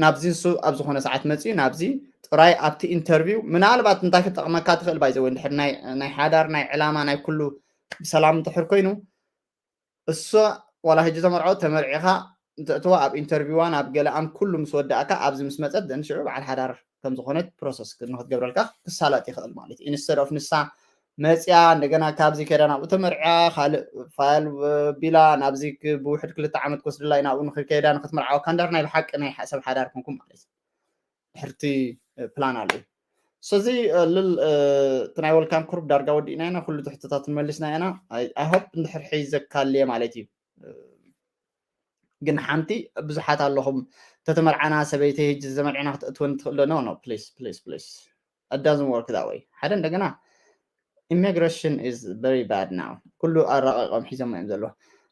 ናብዚ ንሱ ኣብ ዝኾነ ሰዓት መፅኡ ናብዚ ጥራይ ኣብቲ ኢንተርቪው ምናልባት እንታይ ክጠቅመካ ትኽእል ባይዘ ወይ ድሕር ናይ ሓዳር ናይ ዕላማ ናይ ኩሉ ብሰላም እንድሕር ኮይኑ እሱ ዋላ ሕጂ ተመርዖ ተመርዒኻ እንተእትዋ ኣብ ኢንተርቪዋ ናብ ገለኣም ኩሉ ምስ ወዳእካ ኣብዚ ምስ መፀት ዘን ሽዑ በዓል ሓዳር ከም ዝኾነት ፕሮሰስ ንክትገብረልካ ክሳለጥ ይኽእል ማለት እዩ instead of ንሳ መፅያ እንደገና ካብዚ ከዳ ናብኡ ተመርዕያ ካልእ ፋይል ቢላ ናብዚ ብውሕድ ክልተ ዓመት ክወስድላ እዩ ናብኡ ንክከዳ ንክትምርዓወካ እንዳር ናይ ብሓቂ ናይ ሰብ ሓዳር ኮንኩም ማለት እዩ ድሕርቲ ፕላን ኣሎ ስለዚ ልል እቲ ናይ ወልካም ክሩፕ ዳርጋ ወዲእና ኢና ኩሉ ትሕትታት ንመልስና ኢና ኣይሆፕ እንድሕር ሒዘካልየ ማለት እዩ ግን ሓንቲ ብዙሓት ኣለኹም ተተመርዓና ሰበይተይ ህጂ ዘመርዕና ክትእትወኒ ትኽእል ዶ no no please please please it doesn't work that way ሓደ እንደገና immigration is very bad now ኩሉ ኣራቂቆም ሒዞም እዮም ዘለዎ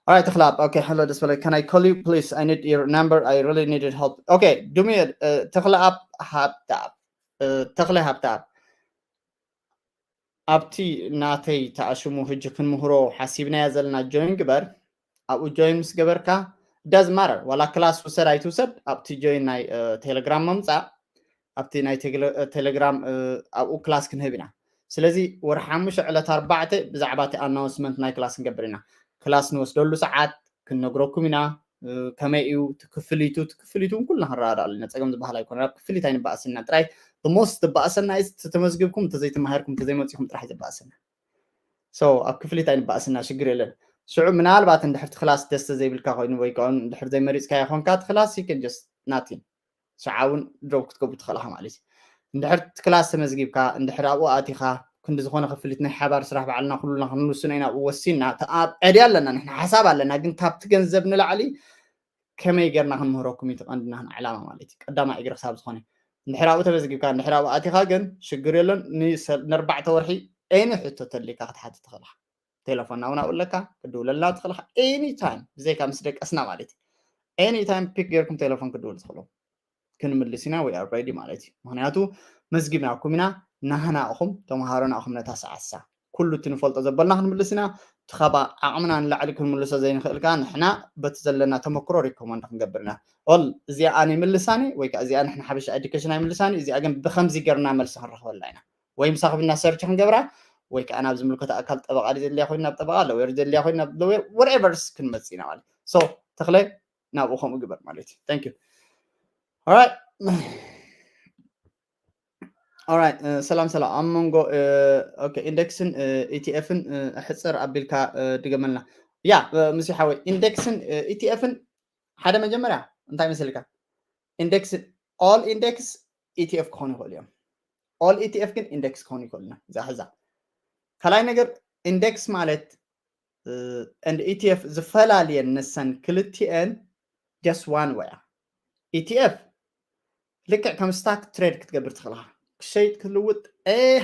Alright ተኽለኣብ okay hello ደስ በለይ can I call you please I need your number I really needed help okay do me ተኽለኣብ ሃብተኣብ ተኽለ ሃብተኣብ ኣብቲ ናተይ ተኣሽሙ ህጂ ክንምህሮ ሓሲብናዮ ዘለና ጆይን ግበር ኣብኡ ጆይን ምስ ገበርካ ዳዝ ማረር ዋላ ክላስ ውሰድ ኣይትውሰድ ኣብቲ ጆይን ናይ ቴሌግራም ምምፃእ ኣብቲ ናይ ቴሌግራም ኣብኡ ክላስ ክንህብ ኢና ስለዚ ወርሒ ሓሙሽተ ዕለት ኣርባዕተ ብዛዕባ እቲ ኣናውንስመንት ናይ ክላስ ክንገብር ኢና ክላስ ንወስደሉ ሰዓት ክንነግረኩም ኢና ከመይ እዩ ትክፍሊቱ ትክፍሊቱ እውን ኩልና ክንረዳዳሉ ኢና ፀገም ዝበሃል ኣይኮነ ኣብ ክፍሊት ኣይንበኣስና ጥራይ ሞስት ዝበኣሰና ተመዝግብኩም እንተዘይተማሂርኩም እንተዘይመፂኹም ጥራሕ ዝበኣሰና so ኣብ ክፍሊት ኣይንበኣስና ሽግር የለን ሽዑ ምናልባት እንድሕርቲ ክላስ ደስተ ዘይብልካ ኮይኑ ወይ ከዓ እንድሕር ዘይመሪፅካ ይኮንካ እቲ ክላስ ይክን ጀስት ናቲን ሽዓ እውን ድሮብ ክትገብሩ ትኽእልኻ ማለት እዩ እንድሕር ክላስ ተመዝጊብካ እንድሕር ኣብኡ ኣቲኻ ክንዲ ዝኾነ ክፍሊት ናይ ሓባር ስራሕ ባዕልና ኩሉና ክንውስኖ ኢና ኣብኡ ወሲንና ዕድያ ኣለና ንሕና ሓሳብ ኣለና ግን ካብቲ ገንዘብ ንላዕሊ ከመይ ጌርና ክንምህረኩም እዩ ትቐንድና ዕላማ ማለት እዩ ቀዳማ እግሪ ክሳብ ዝኾነ እንድሕር ኣብኡ ተመዝጊብካ እንድሕር ኣብኡ ኣቲኻ ግን ሽግር የለን። ንሰል- ንኣርባዕተ ወርሒ ኤኒ ሕቶ ተልካ ክትሓትት ትኽእል ኢኻ። ቴሌፎን ናብኡ ናብኡ ኣለካ፣ ክትድውለልና ትኽእል ኢኻ። ኤኒ ታይም ብዘይካ ምስ ደቀስና ማለት እዩ። ኤኒ ታይም ፒክ ጌርኩም ቴሌፎን ክትድውሉ ትኽእሉ። ክንምልስ ኢና፣ we are ready ማለት እዩ። ምክንያቱ መዝጊብናኩም ኢና፣ ናህና እኹም ተምሃሮና እኹም ነታ ሰዓት እሳ ኩሉ እቲ ንፈልጦ ዘበልና ክንምልስ ኢና። እቲ ካብ ዓቕምና ንላዕሊ ክንምልሶ ዘይንኽእል ከዓ ንሕና በቲ ዘለና ተመክሮ ሪኮመንድ ክንገብር ኢና። ኦል እዚኣ ኣነ ይምልሳኒ ወይ ከዓ እዚኣ ንሕና ሓበሻ ኤዱኬሽን ኣይምልሳኒ፣ እዚኣ ግን ብከምዚ ገርና መልሲ ክንረኽበላ ኢና። ወይ ምሳኽብና ሰርች ክንገብራ ወይ ከዓ ናብ ዝምልከቶ ኣካል ጠበቃ ድዩ ዘድልያ ኮይኑ ናብ ጠበቃ፣ ለወየር ዘድልያ ኮይኑ ናብ ለወየር፣ ወርኤቨርስ ክንመጽእ ኢና ማለት ሶ ተኽለ ናብኡ ከምኡ ግበር ማለት እዩ። Thank you. Alright. Alright. ሰላም ሰላም። ኣብ መንጎ ኢንደክስን ኢቲኤፍን ሕፅር ኣቢልካ ድገመልና። ያ ምስ ሓወይ ኢንደክስን ኢቲኤፍን ሓደ መጀመርያ እንታይ መስልካ? ኢንደክስ ኦል ኢንደክስ ኢቲኤፍ ክኾኑ ይኽእሉ እዮም። ኦል ኢቲኤፍ ግን ኢንደክስ ክኾኑ ይኽእሉ እዮም። እዛ ሕዛ ካልኣይ ነገር ኢንደክስ ማለት and ኢቲኤፍ ዝፈላልየን ንሰን ክልቲኤን just one way ኢቲኤፍ ልክዕ ከም ስታክ ትሬድ ክትገብር ትኽእልካ ክሸይጥ ክልውጥ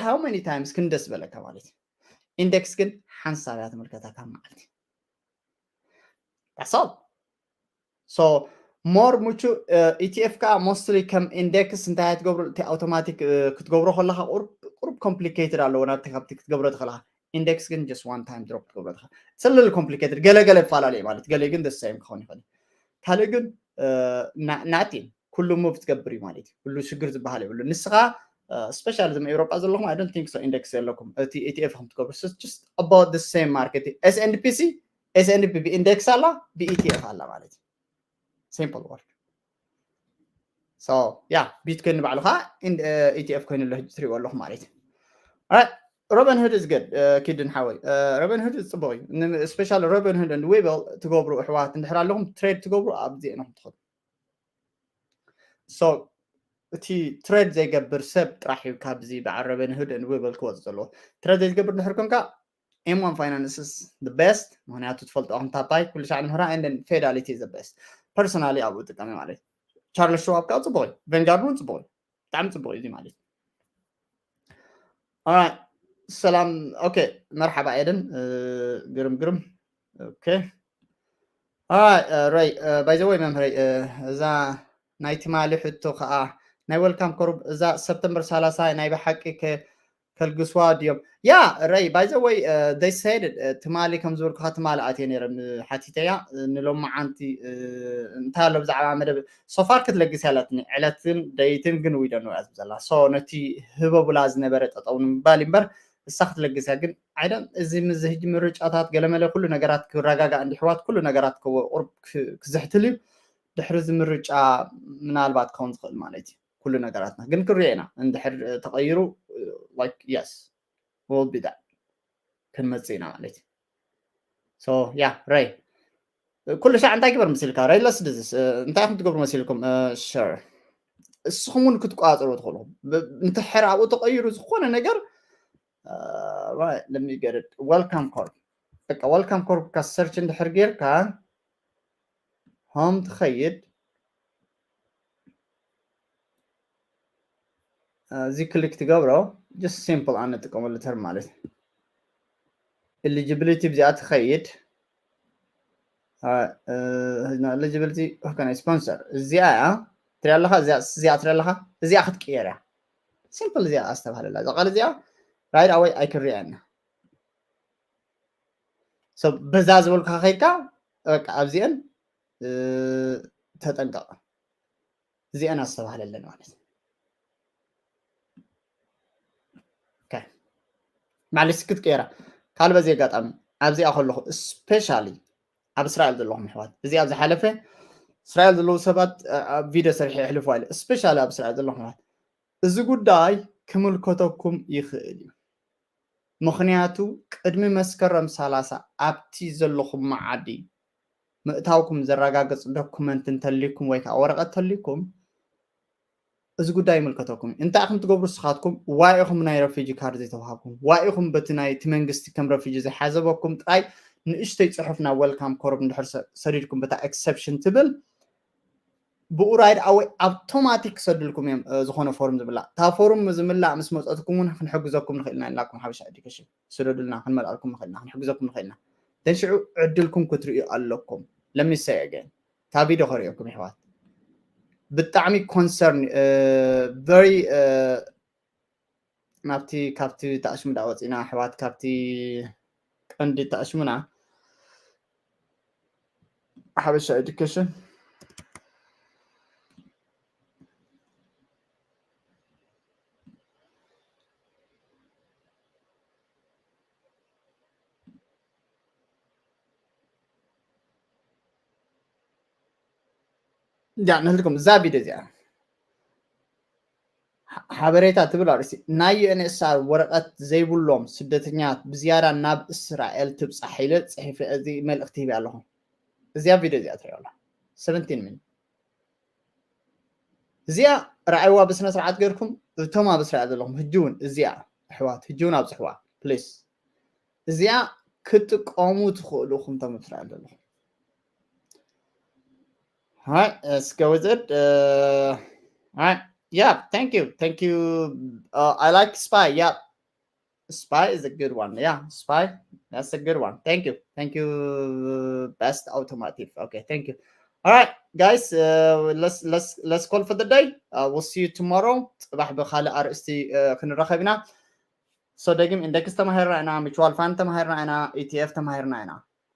how many times ክንደስ በለካ ማለት እዩ። ኢንደክስ ግን ሓንሳብ እያ ትምልከተካ ማለት እዩ። That's all. So more ምቹ ኢቲኤፍ ከዓ ሞስትሊ ከም ኢንደክስ እንታይ ትገብሩ እቲ ኣውቶማቲክ ክትገብሮ ከለካ ቁሩብ ኮምፕሊኬትድ ኣለዎ ናብቲ ካብቲ ክትገብሮ ትኽእልካ። ኢንደክስ ግን just one time drop ክትገብሮ ትኽእል። ስልል ኮምፕሊኬትድ ገለ ገለ ይፈላለዩ ማለት ገለ ግን the same ክኸውን ይኽእል። ካልእ ግን ናቲን ኩሉ ሙቭ ትገብር እዩ ማለት እዩ። ኩሉ ሽግር ዝበሃል የብሉ። ንስኻ ስፔሻሊ ዝም ኤውሮጳ ዘለኹም I don't think so ኢንደክስ ዘለኩም እቲ ኢቲኤፍ ከም ትገብሩ just about the same market ኤስኤንፒ ሲ ኤስኤንፒ ብኢንደክስ ኣላ ብኢቲኤፍ ኣላ ማለት እዩ። Simple word. So yeah ቢትኮይን ንባዕሉ ከዓ ኢቲኤፍ ኮይኑ ኣሎ ሕጂ ትሪእዎ ኣለኹ ማለት እዩ። Robinhood is good. ኪድን ሓወይ Robinhood is ፅቡቅ እዩ። ስፔሻል Robinhood and Webull ትገብሩ ኣሕዋት እንድሕር ኣለኹም ትሬድ ትገብሩ ኣብዚኦም ኢኹም ትኸዱ። So እቲ ትሬድ ዘይገብር ሰብ ጥራሕ እዩ ካብዚ በዓል Robinhood and Webull ክወፅእ ዘለዎ። ትሬድ ዘይትገብር እንድሕር ኮንካ ኤም ዋን ፋይናንስ is the best ምክንያቱ ትፈልጦ ኣኹም ታፓይ ኩሉ ሻዕ ንምህራ and Fidelity is the best. ፐርሶናሊ ኣብኡ ጥቀመ ማለት እዩ። ቻርልስ ሽዋብ ከዓ ፅቡቅ እዩ። ቬንጋርድ እውን ፅቡቅ እዩ። ብጣዕሚ ፅቡቅ እዩ ማለት እዩ። ሰላም ኦኬ መርሓባ ኤደን ግርም ግርም ኦኬ ረይ ባይዘወይ መምህረይ እዛ ናይ ትማሊ ሕቶ ከዓ ናይ ወልካም ኮርብ እዛ ሰፕተምበር ሰላሳ ናይ ብሓቂ ከልግስዋ ድዮም? ያ ረይ ባይዘወይ they said ትማሊ ከም ዝበልኩካ ትማሊ ኣትየ ነይረ ሓቲተያ ንሎማዓንቲ እንታይ ኣሎ ብዛዕባ መደብ ሶፋር ክትለግስ ያላትኒ ዕለትን ደይትን ግን ዊደን እያ ዝብዘላ ሶ ነቲ ህበቡላ ዝነበረ ጠጠው ንምባል እምበር እሳ ክትለግስ እያ ግን ኣይደን እዚ ምዚ ህጂ ምርጫታት ገለመለ ኩሉ ነገራት ክረጋጋእ እንዲሕዋት ኩሉ ነገራት ቁርብ ክዝሕትል እዩ ድሕሪ እዚ ምርጫ ምናልባት ክኸውን ዝኽእል ማለት እዩ ኩሉ ነገራትና ግን ክሪኦ ኢና እንድሕር ተቐይሩ yes will be that ክንመፅእ ኢና ማለት እዩ so yeah ረይ ኩሉ ሻዕ እንታይ ግበር መሲልካ ሬለስ ድዝስ እንታይ ኢኹም ትገብሩ መሲልኩም ሸር እስኹም እውን ክትቋፅሩ ትኽእሉ እንተ ሕር ኣብኡ ተቐይሩ ዝኾነ ነገር ለሚገርድ ወልካም ኮርፕ በቃ ወልካም ኮርፕ ካ ሰርች እንድሕር ጌርካ ሆም ትኸይድ እዚ ክሊክ ትገብሮ just simple ኣነ ጥቀመሉ ተርም ማለት eligibility ብዚኣ ትኸይድ eligibility ናይ sponsor እዚኣ እያ ትሪኣ ኣለኻ እዚኣ ትሪኣ ኣለኻ እዚኣ ክትቅየር እያ simple እዚኣ ኣስተባህለላ እዛ ቃል እዚኣ right away ኣይክሪኣና በዛ ዝበልካ ከይድካ ኣብዚአን ተጠንቀቕ እዚአን ኣስተባህለለን ማለት እዩ ማዕለሽ ክትቀየራ ካልእ በዚ ኣጋጣሚ ኣብዚኣ ከለኹ ስፔሻሊ ኣብ እስራኤል ዘለኹም ኣሕዋት እዚ ኣብ ዝሓለፈ እስራኤል ዘለዉ ሰባት ኣብ ቪድዮ ሰሪሐ የሕልፎ ኢለ ስፔሻሊ ኣብ እስራኤል ዘለኹም ኣሕዋት እዚ ጉዳይ ክምልከተኩም ይኽእል እዩ ምኽንያቱ ቅድሚ መስከረም ሰላሳ ኣብቲ ዘለኹም መዓዲ ምእታውኩም ዘረጋግፅ ዶኩመንት እንተልይኩም ወይ ከዓ ወረቐት ተልይኩም እዚ ጉዳይ ይምልከተኩም እንታይ ኢኹም ትገብሩ ንስኻትኩም ዋይ ኢኹም ናይ ረፊጂ ካርድ ዘይተዋሃብኩም ዋይ ኢኹም በቲ ናይ እቲ መንግስቲ ከም ረፊጂ ዘይሓዘበኩም ጥራይ ንእሽተይ ፅሑፍ ናብ ወልካም ኮርብ እንድሕር ሰዲድኩም በታ ኤክሰፕሽን ትብል ብኡ right away automatic ክሰዱልኩም እዮም። እ፣ ዝኾነ ፎርም ዝምላእ፣ እታ ፎርም ዝምላእ ምስ መፀትኩም እውን ክንሕግዘኩም ንኽእል ኢና ኢልናኩም ሓበሻ ኤዱኬሽን። ስደዱልና፣ ክንመልኣልኩም ንኽእል ኢና፣ ክንሕግዘኩም ንኽእል ኢና። ደን ሽዑ ዕድልኩም ክትርእዩ ኣለኩም። Let me say again፣ እታ ቪድዮ ከርእየኩም ይሕዋት። ብጣዕሚ ኮንሰርን፣ እ፣ very፣ እ፣ ናብቲ፣ ካብቲ ተኣሽሙ ዳ ወፂና ኣሕዋት፣ ካብቲ ቀንዲ ተኣሽሙና ሓበሻ ኤዱኬሽን። ያ ንህልኩም እዛ ቪድዮ እዚኣ ሓ-፣ ሓበሬታ ትብል ኣርእስቲ። ናይ ዩ ኤን ኤች ሲ ኣር ወረቐት ዘይብሎም ስደተኛታት ብዝያዳ ናብ እስራኤል ትብጻሕ ኢለ ጽሒፈ፣ እዚ መልእኽቲ ሂበ ኣለኹ። እዚኣ ቪድዮ እዚኣ ትሪኦ ኣላ። ሰቨንቲን ሚኒት። እዚኣ ረኣይዋ ብስነ ስርዓት ገይርኩም፣ እቶም ኣብ እስራኤል ዘለኹም፣ ህጂ እውን እዚኣ ኣሕዋት፣ ህጂ እውን ኣብጽሕዋ፣ ፕሊስ። እዚኣ ክትጥቀሙ ትኽእሉ ኢኹም፣ እቶም ኣብ እስራኤል ዘለኹም። All right, let's go with it. Uh, all right. Yeah, thank you. Thank you. Uh, I like Spy. Yeah. Spy is a good one. Yeah, Spy. That's a good one. Thank you. Thank you, Best Automotive. Okay, thank you. All right, guys, uh, let's, let's, let's call for the day. Uh, we'll see you tomorrow. ጽባሕ ብኻልእ ኣርእስቲ፣ uh፣ ክንራኸብ ኢና። So ደጊም ኢንደክስ ተማሂርና ኢና፣ ሚቹዋል ፋንድ ተማሂርና ኢና፣ ኢ ቲ ኤፍ ተማሂርና ኢና።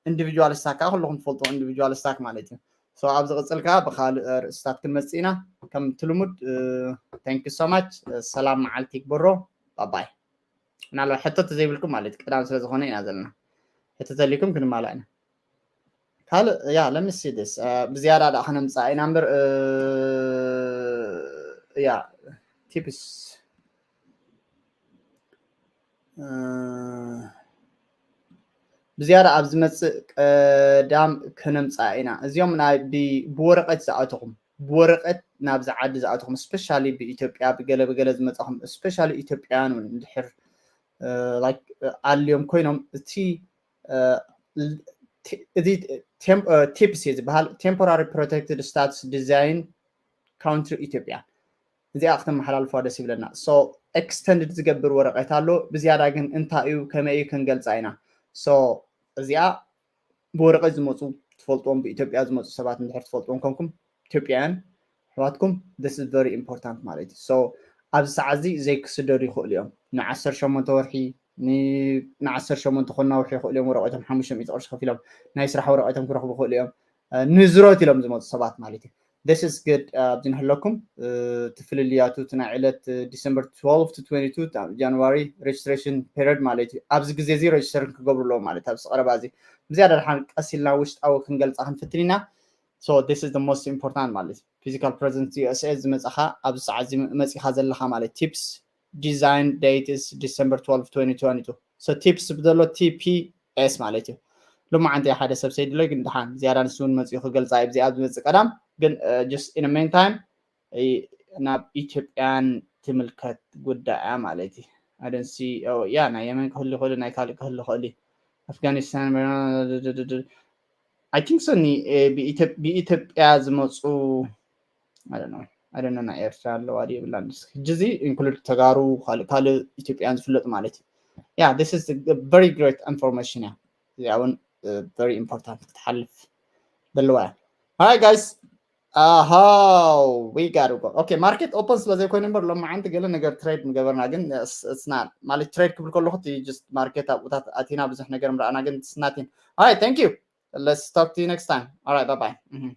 ኢንዲቪጁዋል ስታክ ከዓ ኩልኹም ትፈልጥዎ ኢንዲቪጁዋል ስታክ ማለት እዩ። So ኣብ ዝቕጽል ከዓ ብኻልእ ርእስታት ክንመጽእ ኢና። ከም እቲ ልሙድ፣ uh, thank you so much። Uh፣ ሰላም መዓልቲ ይግበሮ። ባባይ። ምናልባት ሕቶ ተዘይብልኩም ማለት እዩ፣ ቀዳም ስለ ዝኾነ ኢና ዘለና። ሕቶ ተልይኩም ክንማላእ ኢና። ካልእ፣ yeah, let me see this። Uh፣ ብዝያዳ ደኣ ከነምጽኣ ኢና እምበር፣ uh፣ yeah, ቲፕስ፣ uh፣ ብዝያዳ ኣብ ዝመጽእ ቀዳም ከነምጽኣ ኢና። እዚኦም ናይ ብ-፣ ብወረቐት ዝኣተኹም፣ ብወረቐት ናብዚ ዓዲ ዝኣተኹም፣ ስፔሻሊ ብኢትዮጵያ ብገለ ብገለ ዝመጻኹም፣ ስፔሻሊ ኢትዮጵያውያን እውን እንድሕር፣ uh፣ like፣ uh፣ ኣልዮም ኮይኖም፣ እቲ፣ uh፣ ቲ-፣ እዚ ቴም-፣ uh፣ ቲፕስ እዩ ዝበሃል፣ ቴምፖራሪ ፕሮቴክትድ ስታትስ ዲዛይን ካውንትሪ ኢትዮጵያ። እዚኣ ክተመሓላልፏ ደስ ይብለና። So ኤክስተንድድ ዝገብር ወረቐት ኣሎ። ብዝያዳ ግን እንታይ እዩ፣ ከመይ እዩ ክንገልጻ ኢና። So እዚኣ ብወረቐት ዝመጹ ትፈልጥዎም፣ ብኢትዮጵያ ዝመጹ ሰባት እንድሕር ትፈልጥዎም ኮንኩም፣ ኢትዮጵያውያን ኣሕዋትኩም፣ this is very important ማለት እዩ። So ኣብዚ ሰዓት እዚ ዘይክስደዱ ይኽእሉ እዮም። ንዓሰርተ ሸሞንተ ወርሒ፣ ን-፣ ንዓሰርተ ሸሞንተ ኮናውሒ ይኽእሉ እዮም ወረቐቶም ሓሙሽተ ሚእቲ ቅርሺ ከፊሎም ናይ ስራሕ ወረቐቶም ክረኽቡ ይኽእሉ እዮም። Uh፣ ንዝሮት ኢሎም ዝመጹ ሰባት ማለት እዩ። This is good። Uh፣ ኣብዚ ንህለኩም፣ uh፣ እቲ ፍልልያቱ እቲ ናይ ዕለት፣ uh፣ ዲሰምበር ትዌልቭ to ትዌንቲ ቱ፣ ጃንዋሪ ሬጅስትሬሽን ፔሪድ ማለት እዩ። ኣብዚ ግዜ እዚ ሬጅስተር ክገብሩ ኣለዎም ማለት እዩ። ኣብዚ ቀረባ እዚ ብዝያዳ ድሓን ቀስ ኢልና ውሽጣዊ ክንገልጻ ክንፍትን ኢና። So this is the most important ማለት እዩ። ፊዚካል ፕሬዘንስ ዩ ኤስ ኤ ዝመጻኻ ኣብዚ ሰዓት እዚ መጺኻ ዘለኻ ማለት ቲፕስ ዲዛይን ዴት ኢስ ዲሰምበር ትዌልቭ ትዌንቲ ትዌንቲ ቱ። So ቲፕስ ብዘሎ ቲ ፒ ኤስ ማለት እዩ። ሎማዓንቲ ሓደ ሰብ ሰይድሎ ግን ድሓን ዝያዳ ንሱ እውን መጺኡ ክገልጻ እዩ። ብዚኣ ዝመጽእ ቀዳም ግን፣ uh፣ just in a meantime፣ እ፣ ናብ ኢትዮጵያን ትምልከት ጉዳይ እያ ማለት እዩ። I don't see፣ oh፣ yeah፣ ናይ የመን ክህሉ ይኽእሉ፣ ናይ ካልእ ክህሉ ይኽእሉ። ኣፍጋኒስታን፣ I think so፣ ኒ-፣ እ፣ ብኢትዮ-፣ ብኢትዮጵያ ዝመጹ፣ I don't know፣ I don't know፣ ናይ ኤርትራ ኣለዋ ድዩ የብላን። እስኪ ሕጂ እዚ ኢንክሉድ ተጋሩ፣ ካልእ፣ ካልእ ኢትዮጵያን ዝፍለጥ ማለት እዩ። Yeah, this is a very great information እያ። እዚኣ እውን፣ እ፣ very important ክትሓልፍ ዘለዋ እያ። All right, guys። ኣሃው፣ we gotta go። ኦኬ፣ ማርኬት ኦፐን ስለ ዘይኮይኑ እምበር ሎማዓንቲ ገለ ነገር ትሬድ ምገበርና፣ ግን፣ እ፣ ስ-፣ it's not፣ ማለት ትሬድ ክብል ከለኹ እቲ just ማርኬት ኣብኡታት ኣቲና ብዙሕ ነገር ምረኣና፣ ግን it's nothing። All right, thank you። Let's talk to you next time. All right, bye bye። እህ።